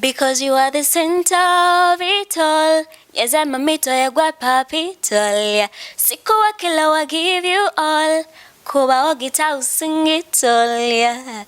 Because you are the center of it all. Yes, I'm a mito ya gwa papitol. Sikuwa kila wa give you all. Kuba ogita usingitol. Yeah.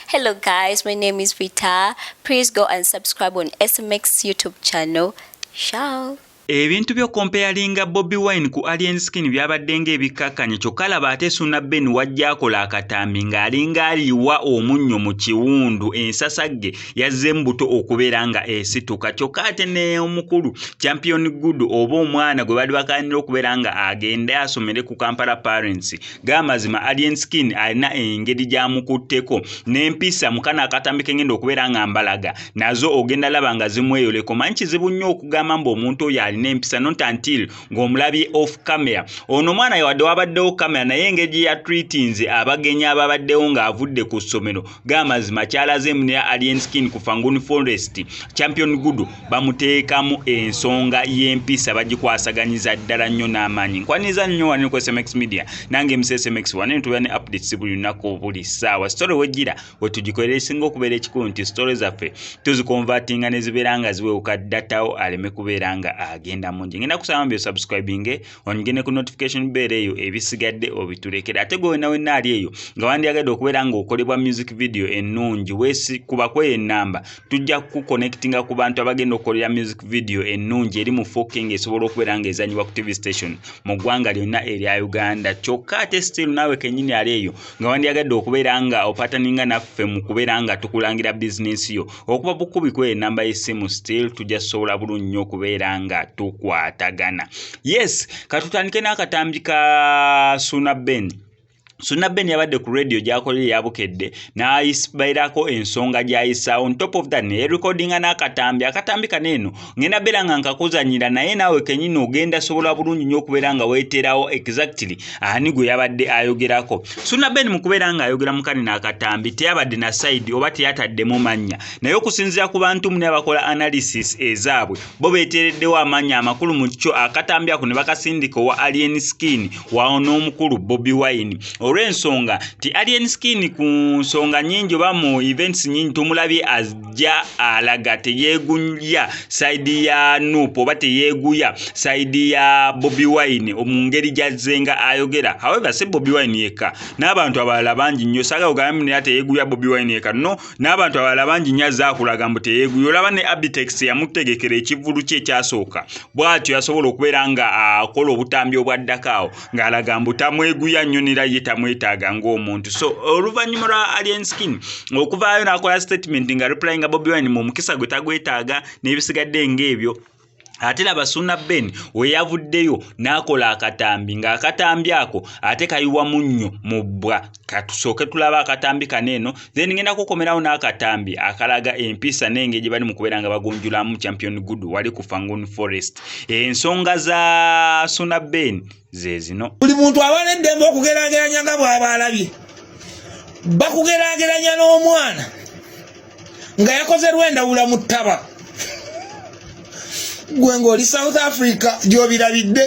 Hello guys, my name is Rita. Please go and subscribe on SMX YouTube channel. Ciao. Ebintu by'okompeyalinga Bobi Wine ku Alien Skin byabadde ng'ebikkakkanye, kyokka laba ate Ssuuna Ben wajja akola akatambi ng'alinga aliwa omunnyo mu kiwundu. Ensasagge yazzeemu buto okubeera nga esituka, kyokka ate n'omukulu Champion Good oba omwana gwe baali bakaanira okubeera nga agende asomere ku Kampala Parents. G'amazima, Alien Skin alina engeri gy'amukutteko n'empisa. Mu kano akatambi ke ngenda okubeera nga mbalaga nazo, ogenda laba nga zimweyoleka. Omanyi kizibu nnyo okugamba mbu omuntu oyo alina empisa, not until ng'omulabye off camera. Ono omwana wadde wabaddewo camera, naye engeri gye yatreatinze abagenyi ababaddewo ng'avudde ku ssomero, g'amazima kyalaze ne Alien Skin ku Fangone Forest, Champion Good bamuteekamu ensonga y'empisa, bagikwasaganyiza ddala nnyo n'amaanyi. Nkwaniriza nnyo wano ku SMX Media, nange MC SMX. Wane tubeera ne updates buli lunaku, buli ssaawa. Story wejjira wetugikolera. Ekisinga okubeera ekikulu nti story zaffe tuziconvertinga ne zibeera nga ziwewuka, datawo aleme kubeera nga agenda mungi. Ngenda kusaba mbi osubscribinge, onyige ku notification bell eyo, ebisigadde obitulekere. Ate gwe wena wenna ali eyo nga wandyagadde okubeera ng'okolebwa music video ennungi, weesi kubako enamba, tujja kuconnectinga ku bantu abagenda okukolera music video ennungi eri mu 4K ng'esobola okubeera ng'ezanyibwa ku TV station mu ggwanga lyonna erya Uganda. Kyokka ate still naawe kennyini ali eyo nga wandyagadde okubeera nga opataninga naffe mu kubeera nga tukulangira bizinensi yo, okuba bukubi ku enamba y'essimu, still tujja kusobola bulungi nnyo okubeera nga tukwatagana. Yes, katutandike n'akatambi ka Suna Ben. Suna Ben yabadde ku radio gy'akolera eyabukedde n'ayibairako ensonga gy'ayisaawo. On top of that, ne recordinga n'akatambi. Akatambi kano eno ngenda beera nga nkakuzanyira, naye naawe kenyini ogenda sobola bulungi nnyo okubeera nga weeterawo exactly ani gwe yabadde ayogerako. Suna Ben mu kubeera ng'ayogera mu kani n'akatambi, teyabadde na side oba teyataddemu mannya, naye okusinziira ku bantu mune abakola analysis ezaabwe, bo beeteereddewo amannya. Amakulu mu kyo, akatambi ako ne bakasindika owa Alien Skin wawo n'omukulu Bobi Wine, olw'ensonga nti Alien Skin ku nsonga nnyingi oba mu events nnyingi tumulabye ajja alaga teyeeguya side ya NUP oba teyeeguya side ya Bobi Wine mu ngeri gy'azzenga ayogera. However, si Bobi Wine yekka, n'abantu abalala bangi nnyo. Saagala kugambe naye teyeeguya Bobi Wine yekka, no, n'abantu abalala bangi nnyo azze akulaga mbu teyeeguya. Olaba ne Abitex yamutegekera ekivvulu kye ekyasooka, bw'atyo yasobola okubeera nga akola obutambi obwaddako awo ng'alaga mbu tamweguya nnyo nera ye tamwetaaga ng'omuntu. So oluvannyuma lwa Alien Skin okuvaayo n'akola statement nga replyinga Bobi Wine mu mukisa gwe tagwetaaga n'ebisigadde ng'ebyo, ate laba Suna Ben we yavuddeyo n'akola akatambi, ng'akatambi ako ate kayiwa munnyo mu bbwa. Katusooke tulabe akatambi kano eno, then ngenda kukomerawo n'akatambi akalaga empisa n'engeri gye bali mu kubeera nga bagunjulamu Champion Good wali ku Fangone Forest. Ensonga za Suna Ben ze zino. Buli muntu aba n'eddembe okugeraageranya nga bw'aba alabye. Bakugeraageranya n'omwana nga yakoze lwendawula mu ttaba, gwe ng'oli South Africa gy'obirabidde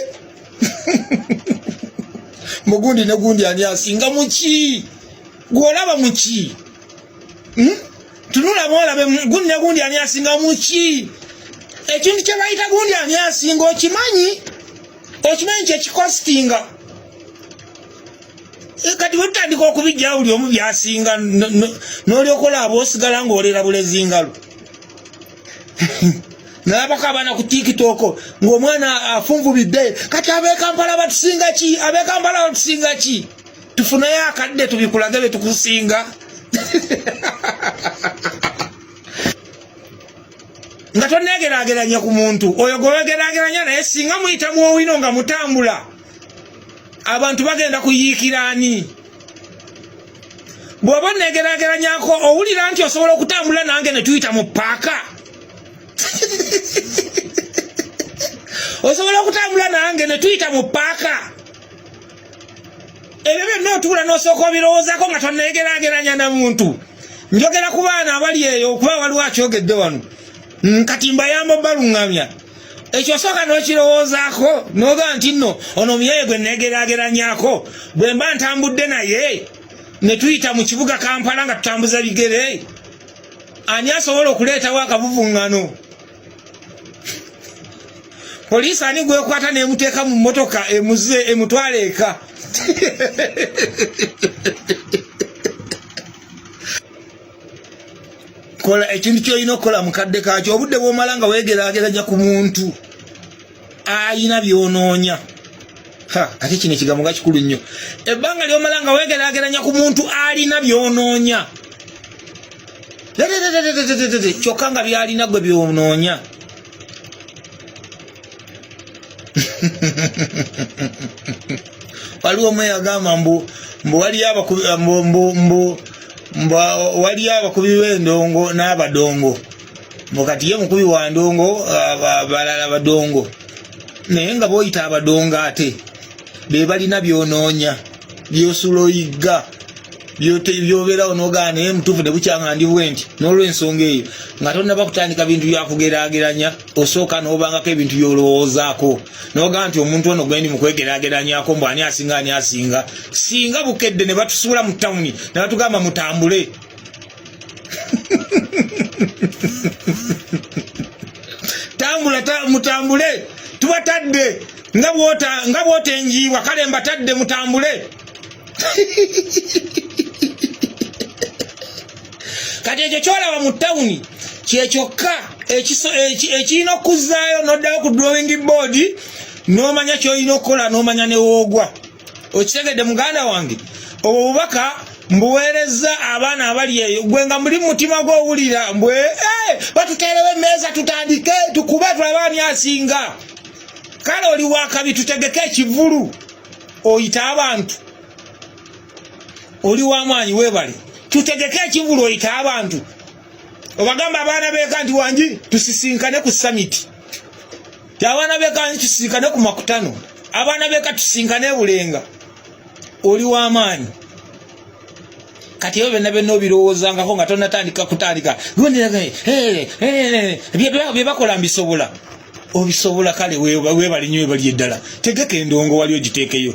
mugundi ne gundi, ani asinga muki? Gw'olaba muki? Hmm? Tunulamu olabe gundi ne gundi, ani asinga muki? Ekintu kye bayita gundi ani asinga, okimanyi? Okimanyi kyekikositinga? Kati bwetutandika okubijjawo buli omu byasinga, n'olyoka olaba osigala ng'olera bulezi ngalo. Nalabako abaana ku TikTok ng'omwana afunvubidde, kati ab'e Kampala batusinga ki? Ab'e Kampala batusinga ki? Tufuneyo akadde tubikulage bye tukusinga. Nga tonegeraageranya ku muntu oyo gwewegeraageranya naye, singa muyita muowino nga mutambula, abantu bagenda kuyiikira ani? Bw'oba onegeraageranyako, owulira nti osobola okutambula nange ne tuyita mu paaka? Osobola okutambula nange ne tuyita mu paaka? Ebyo byonna otuula n'osooka obirowoozako nga tonegeraageranya na muntu. Njogera ku baana abali eyo, okuba waliwo akyogedde wano. Kati mbayamba obaluŋŋamya. Ekyo osooka n'okirowoozaako n'ogaa nti nno ono omuyaye gwe negeraageranyako, bwe mba ntambudde naye ne tuyita mu kibuga Kampala nga tutambuza bigere. Ani asobola okuleetawo akavuvuŋŋano? Poliisi ani gwekwata n'emuteeka mu mmotoka emuze emutwala eka? Kola ekintu ky'olina okukola mu kadde kakyo. Obudde bw'omala nga weegeraageranya ku muntu ayina by'onoonya. Ate kino ekigambo nga kikulu nnyo. Ebbanga ly'omala nga weegeraageranya ku muntu alina by'onoonya, kyokka nga by'alina gwe by'onoonya. Waliwo omu eyagamba mbu waliyo abakubi b'endongo n'abadongo, mbu kati ye mukubi wa ndongo, abalala badongo, naye nga bw'oyita abadongo ate be balina by'onoonya, by'osula oyigga, by'obeerawo n'ogaana, naye mutuufu ne bukyanga ndi bwe nti. N'olw'ensonga eyo, nga tonnaba kutandika bintu bya kugeraageranya, osooka n'obangako ebintu by'olowoozaako, n'ogamba nti omuntu ono gwendi mu kwegeraageranyako mbu ani asinga, ani asinga. Singa bukedde ne batusuula mu tawuni ne batugamba mutambule, tambula, mutambule, tubatadde nga bw'ota enjiibwa, kale mbatadde mutambule. Kati ekyo kyolaba mu tawuni kyekyokka ekirina okuzzaayo n'oddayo ku drawing board n'omanya ky'olina okukola, n'omanya ne woogwa. Okitegedde muganda wange? Obwo bubaka mbuweerezza abaana abali eyo. Gwe nga muli mu mutima gw'owulira mbwe batuteerewo emmeeza tutandike tukube tulabe ani asinga. Kale oli wakabi, tutegeke ekivulu oyite abantu. Oli w'amaanyi, weebale. Tutegeke ekivulu oyite abantu, obagamba abaana beeka nti wangi tusisinkane ku summit, ti abaana beeka nti tusisinkane ku makutano, abaana beeka tusisinkane e Bulenga. Oli w'amaanyi. Kati ebyo byonna byonna obirowoozangako nga tonnatandika kutandika bye bakola. Mbisobola, obisobola. Kale weebale nnyo, webali eddala. Tegeka endongo wali ogiteekeyo.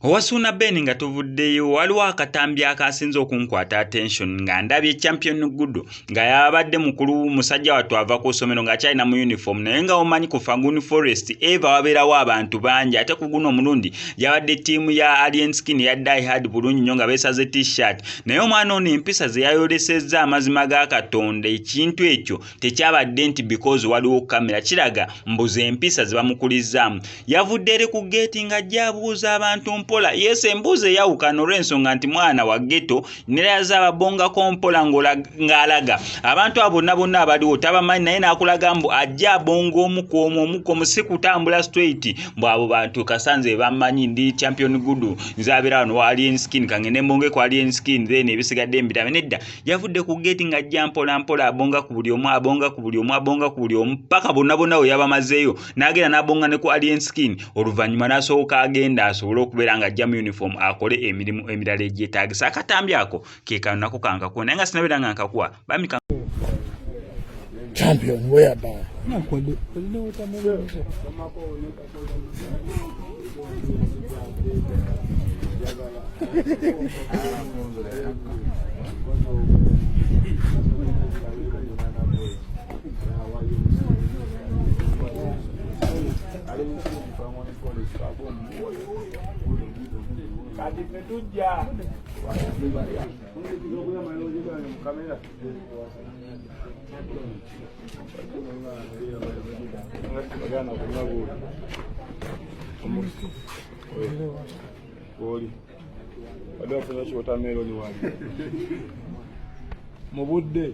Owa Suuna Ben nga tuvuddeyo, waliwo akatambi akasinze okunkwata attention nga ndabye Champion Gudo nga yabadde mukulu, musajja wattu ava ku ssomero ng'akyalina mu uniform, naye nga omanyi ku Fanguni Forest eva wabeerawo abantu bangi. Ate ku guno omulundi yabadde ttiimu ya Alien Skin ya Die Hard bulungi nnyo nga beesaze t-shirt, naye omwana ono empisa ze yayolesezza, amazima ga Katonda, ekintu ekyo tekyabadde nti because waliwo kamera, kiraga mbuza empisa ze bamukulizzaamu. Yavudde eri ku geeti ng'ajja abuuza abantu mpola. Yes, embuuza eyawukana olw'ensonga nti mwana wa ghetto, neraza ababongako mpola ng'alaga abantu abo bonna bonna abaliwo tabamanyi, naye n'akulaga mbu ajja abonga omu ku omu, omu ku omu, si kutambula straight mbu abo bantu kasanze bammanyi, ndi Champion Gudu, nze abeera wano wa Alien Skin, kangende mbonge ku Alien Skin, then ebisigadde mbirabe. Nedda, yavudde ku geeti ng'ajja mpola mpola, abonga ku buli omu, abonga ku buli omu, abonga ku buli omu, paka bonna bonna we yabamazeeyo, n'agenda n'abonga ne ku Alien Skin. Oluvannyuma n'asooka agenda asobole okubeera ng'ajja mu uniform akole emirimu emirala egyetaagisa. Akatambi ako ke kano nako kankakuwa, naye nga sinabeera nga nkakuwa bami. Champion, whereby? Kati ffe tujja. Oli wadde wafunye kiwotameloni wange mu budde.